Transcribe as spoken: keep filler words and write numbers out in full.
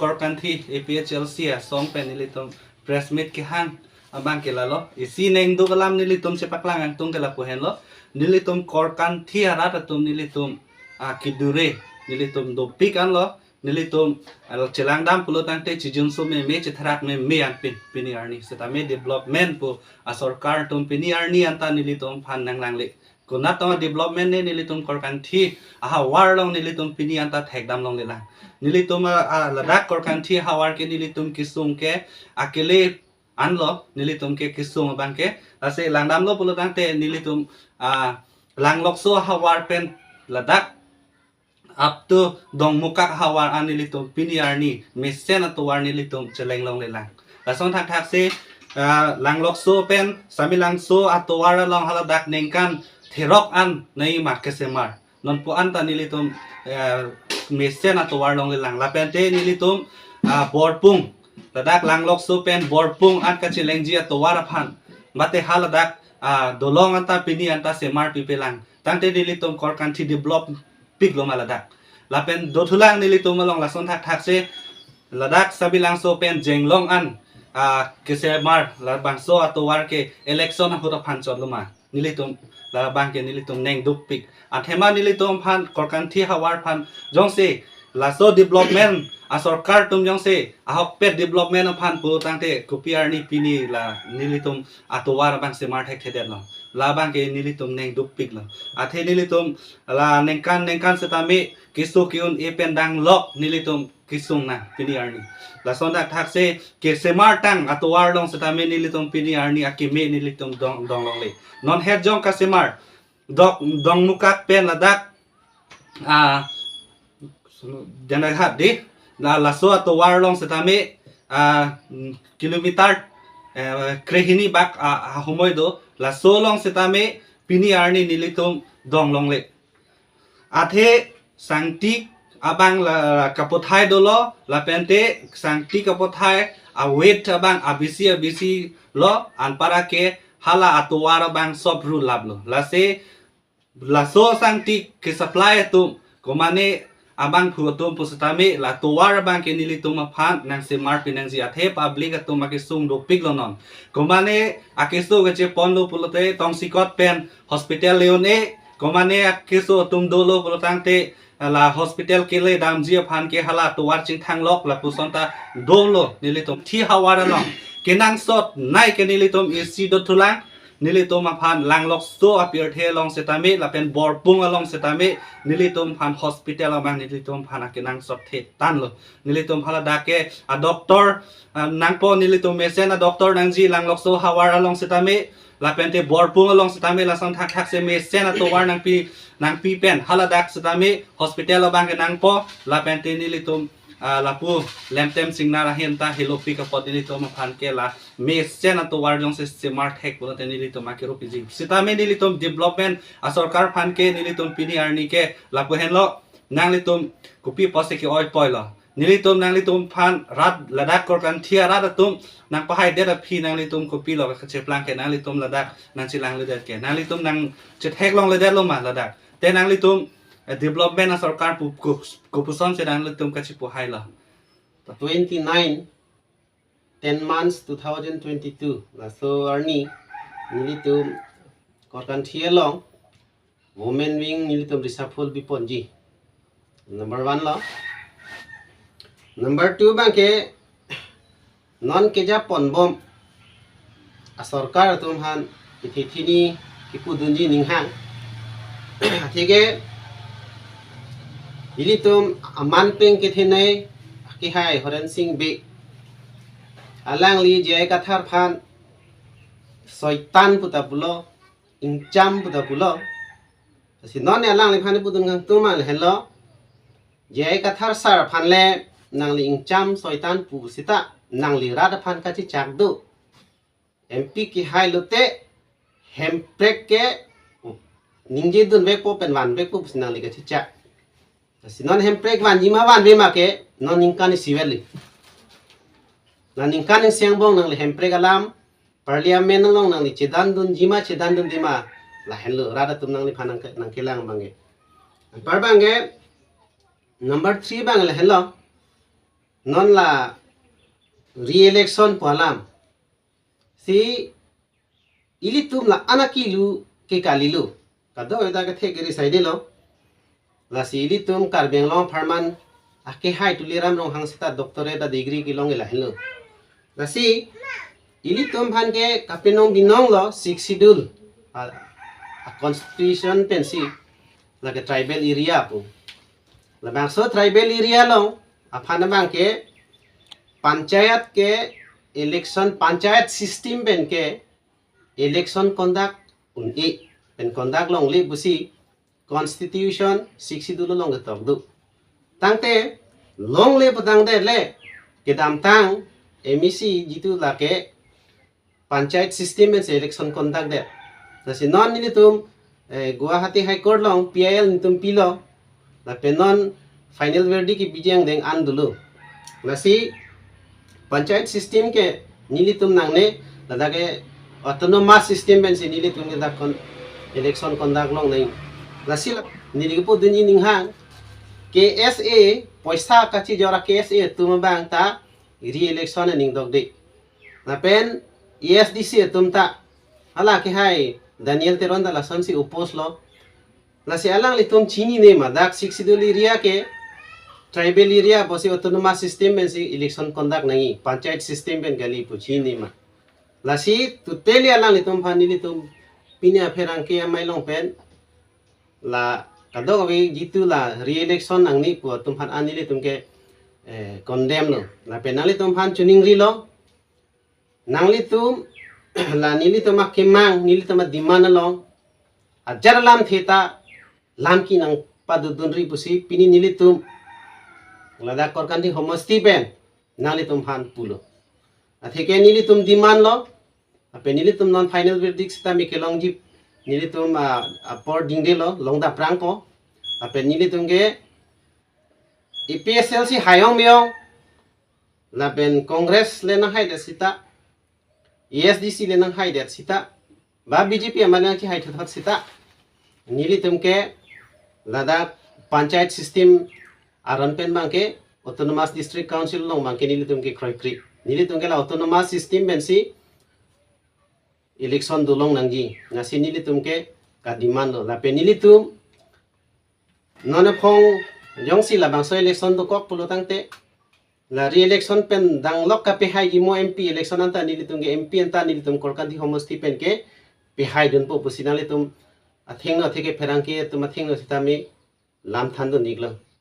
Korkanthi A P H L C asong pen nelitum press meet kehang abang ke lalo. Isi nengduk alam nelitum chepaklang angtung ke lapu henlo. Nelitum Korkanthi arat atum nelitum, ah, kedure nelitum dopik anlo. Nelitum, ah, chelangdam pulo tangte chijunso meme, chetherak meme anpin pini arni. Setame development pu asorkar atum pini arni anta nelitum aphan nanglangle. Konat tong development ne nelitum Korkanthi ahavar along nelitum pini anta thekdam longlelang. Nelitum, ah, ah, ladak Korkanthi ahavar ke nelitum kesung ke akele anlo, nelitum ke kesung abang ke. Lasi langdamlo pulo tangte nelitum, ah, Langlokso ahavar pen ladak up to Dongmukak ahavar an nelitum pini arni mesen atovar nelitum cheleng longlelang. Lason thakthak si, ah, Langlokso pen Samelangso atovar along haladak ningkan therok an nai ma kesemar. Non pu anta nelitum, eh, mesen atovar longlelang. Lapente nelitum, ah, Borpung, ladak Langlokso pen Borpung an kachelengji atovar aphan, mate haladak, ah, dolong anta pini anta semar pipelang. Tangte nelitum Korkanthi develop piklo ma ladak. Lapen dothulang nelitum along lason thakthak si ladak Samelangso pen Jenglong an, ah, kesemar labangso atovar ke election ahut aphan chotlo ma. Nelitum labang ke nelitum nengduk pik. Athema nelitum aphan Korkanthi ahavar aphan jongsi laso development asorkar atum jongsi ahokpet development aphan pu tangte kopi arni pini la nelitum atovar abang semar thekthedetlo. Labang ke nelitum nengduk piklo. Athe nelitum la ningkan ningkan setame keso ke-un-e pen danglok nelitum kesung nang pini arni. Lason thakthak si kesemar tang atovar along setame nelitum pini arni akeme nelitum dong, dong longle. Non het jong kasemar dok Dongmukak pen ladak, ah, Dengdakhat di, la laso atovar along setame, ah, mm, kilometer, eh, krehini bak, ah, ahumoi do. Laso along setame pini arni nelitum dong longle. Athe sangti abang la kapothai dolo, lapente sangti kapothai awet abang abisi abisi lo, anpara ke hala atovar abang sob ru laplo. Lasi laso sangti ke supply atum, komane abangphu atum pu setame la tovar abang ke nelitum aphan nangsemar pinangji, athe public atum akesung dopiklo non. Komane akeso kachepon lo pulote tongsekot pen hospital le-un-e, komane akeso atum dolo pulo tangte la hospital kele damji aphan ke hala tovar chingthang lok lapuson ta dolo nelitum thi ahavar along. Kenangsot nai ke nelitum isi dothulang, nelitum aphan Langlokso apirthe along setame lapen Borpung along setame nelitum aphan hospital abang nelitum aphan akenangsot the tanlo. Nelitum haladak ke a doctor, ah, nangpo, nelitum mesen a doctor nangji Langlokso ahavar along setame lapente Borpung along setame lason thakthak si mesen atovar nangpi, nangpi pen haladak setame hospital abang ke nangpo, lapente nelitum, ah, lapu Lemtem Singnar ahin ta helopi kapot nelitum aphan ke la mesen atovar jongsi semar thek pulote nelitum akero piji. Setame nelitum development asorkar aphan ke nelitum pini arni ke lapu henlo, nanglitum kopi apotsi ke-oi poilo. Nelitum nanglitum aphan rat ladak Korkanthi arat atum nangpahaidet aphi nanglitum kopilo kacheplang ke, nanglitum ladak nangchelangledet ke, nanglitum nangchethek longledetlo ma ladak? Te nanglitum, eh, development asorkar pu, ku, kopuson si nanglitum kachipuhailo? Twenty nine, ten months two thousand twenty-two, laso arni nelitum Korkanthi along women wing nelitum reshuffle biponji. Number one lo. Number two abang ke non keja ponbom asorkar atum aphan ithi thini kipudunji ninghang. Atheke ilitum aman peng kethenei kehai Horen Sing Bey, alangli J I Kathar aphan soitan puta pulo, ingcham puta pulo. Lasi non alangliphan pudun kangtung ma le henlo, J I Kathar sir aphan le nangli ingcham soitan pu seta nangli rat aphan kachechak do. M P kehai lote hemprek ke ningje dunvekpo pen vanvekpo pusi nangli kachechak. Lasi non hemprek vanji ma vanve ma ke non ningkan isi verli. La ningkan isi angbong nangli hemprek alam parliament along nangli chedandunji ma chedandunde ma, lahenlo rat atum nangliphan nangke, nangkelang abang ke. Anpar abang ke number three abang le henlo. Non la re-election pu alam si ilitum la-an akilu ke kalilo. Kadokave ta kethe keri saidelo. Lasi ilitum Karbi Anglong apharman akehai Tuliram Ronghang seta doctorate a degree kelong ila helo. Lasi ilitum aphan ke kapenong binong lo Sixth Schedule a, a constitution pensi lake tribal area pu. Labangso tribal area along aphan abang ke panchayat ke election, panchayat system pen ke election conduct un-e, pen conduct longle pusi constitution Sixth Schedule along ketok do. Tangte longle pu tangte le kedamtang M A C jitu lake panchayat system pensi election conduct det. Lasi non nelitum, eh, Guwahati High Court along P I L nelitum pilo. Lapen non final verdict kebiji angdeng an dolo. Lasi panchayat system ke nelitum nangne, ladak ke autonomous system pensi nelitum ke dak kon-, election conduct longnang. Lasi la neli kepu dunji ninghang, K S A, poisa kachijor a K S A atum abang ta re-election aning dokde. Lapen A S D C atum ta, hala kehai Daniel Teron ta lasonsi oppose lo. Lasi alanglitum chinine ma dak Sixth Schedule area ke tribal area pusi autonomous system pensi election conduct nangji, panchayat system pen kali pu chinine ma. Lasi totally alanglitum aphan nelitum pini apherangke amei along pen la kadokave jitu la re-election nangne pu atum aphan an nelitum ke, eh, condemn lo. Lapen nanglitum aphan choningrilo. Nanglitum la nelitum akemang, nelitum ademand along ajar alamthe ta lam kenang padodunri pusi pini nelitum ladak Korkanthi homosti pen nanglitum aphan pulo. Atheke nelitum demand lo, lapen nelitum non final verdict sitame kelongji, nelitum, ah, apor dingdelo, long daprangpo. Lapen nelitum ke A P H L C hai-ong me-ong, lapen Congress le nanghaidet seta, A S D C le nanghaidet seta, ba B J P amat nangchihai thuthot seta, nelitum ke ladak panchayat system aron pen abang ke Autonomous District Council along abang ke nelitum ke kroikre. Nelitum ke la autonomous system pensi election dolong nangji, lasi nelitum ke kademand lo. Lapen nelitum non aphong jongsi labangso election dokok pulo tangte, la re-election pen danglok kapehaiji mo M P election anta nelitum ke, M P anta nelitum Korkanthi homosti pen ke pehaidunpo pusi nanglitum athengno, atheke pherangke atum athengno sitame lam thandun iklo.